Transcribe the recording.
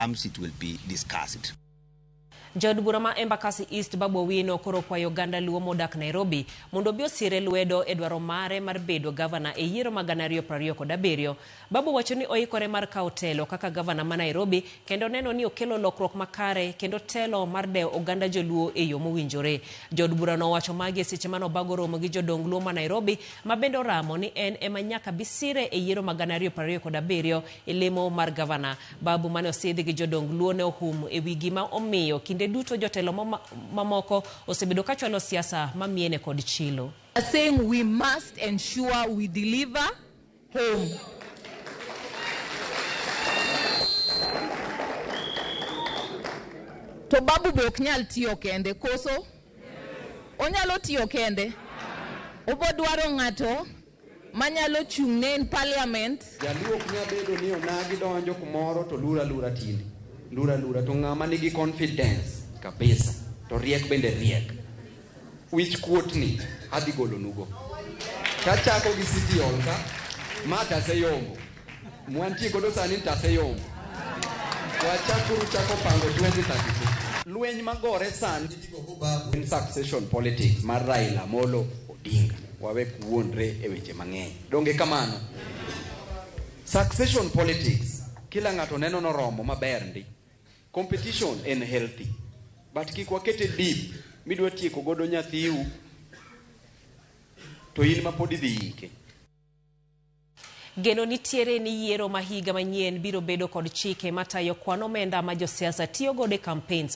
Comes it will be discussed. Jaod bura ma Embakasi East Babu Owino koro okwayo oganda Luo modak Nairobi mondo obi osire lwedo e dwaro mare mar bedo gavana e yiero ma 2027. Babu wacho ni oikore mar kawo telo kaka gavana ma Nairobi kendo neno ni okelo lokruok makare kendo telo mar dewo oganda joluo e yo mowinjore. Jaod burano owacho magi e seche mane obago romo gi jodong Luo ma Nairobi ma bende oramo ni en ema nyaka bi sire e yiero ma 2027 e lemo mar gavana. Babu mane osidhi gi jodong Luo ne ohum e wi gima omiyo kinde duto jotelo mamoko osebedo ka chwalo siasa ma miene kod chilo. Are saying we must ensure we deliver home. To Babu be ok nyal tiyo kende, koso? Onyalo tiyo kende? Obo dwaro ng'ato manyalo chung' ne in parliament. Jaluo ok nyal bedo ni onagi donjo kumoro to lura lura tindi. Lura lura to ng'ama nigi confidence kabisa to riek bende riek. Wich kuot ni adhi golonugo. Kachako gi City Hall ka, ma taseyombo. Mwantie godo sani ni taseyombo. Wachakuru chako pango 2032. Lweny magore sani en succession politics mar Raila Amolo Odinga. Wawe wuondre e weche mang'eny. Donge kamano? Succession politics kila ng'ato neno noromo maber ndi. Competition en healthy. But kik wakete deep midwa tieko godo nyathiu to in ma pod idhi ike. Geno nitiere ni yiero ma higa manyien biro bedo kod chike matayo kwan omenda ma josiasa tiyo godo e campaigns.